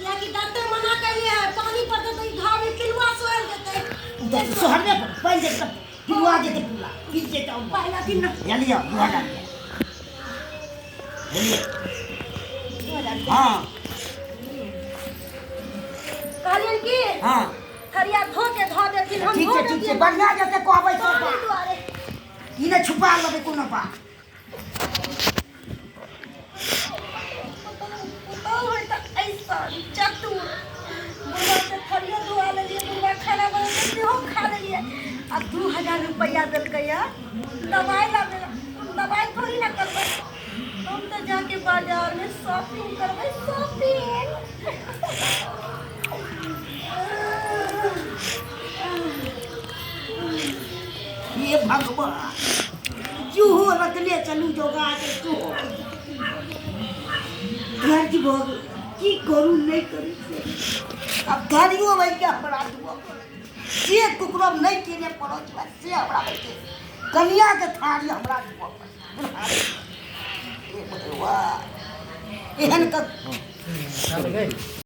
कियाकि डॉक्टर मना कैले है, पानी पड़तै तऽ ई घावमे पिलुआ सोहर जेतै। सोहरबे पर पानि जेतै तऽ पिलुआ जेतै, पूरा पीस जेतै। और पहिला दिन ना या लिअ 2000 रुपया बुझलियै? हँ। कहलियनि कि थरिया धो के धऽ देथिन, हम ठीक धो छै, ठीक छै। देतियनि। बढ़िआँ जेतै, कहबै सब पानी बात दुआरे ई नहि छुपा लेबै कोनो बात। पुतहु होइ तऽ ऐसन चतुर। बुढ़वा से थरियो धोआ लेलियै, बुढ़वा खाना बनेलकै सेहो खा लेलियै आ 2000 रुपैआ देलकैया दबाइ लाबै ला। दबाइ थोड़ी ना करबै, हम तऽ जाके बाजारमे शॉपिंग करबै, शॉपिंग। हे भगवान, चूहो रखने चलू जोगा के, चूहो कर्ज भऽ गेल, की करू नहि करू से। आब गाड़ियो लैके हमरा धोअ पड़त से ककरो हम नहि केने पड़ल छलै से हमरा लैके कनियाके थारी हमरा धोअ पड़त। हे भगवान, एहन कऽ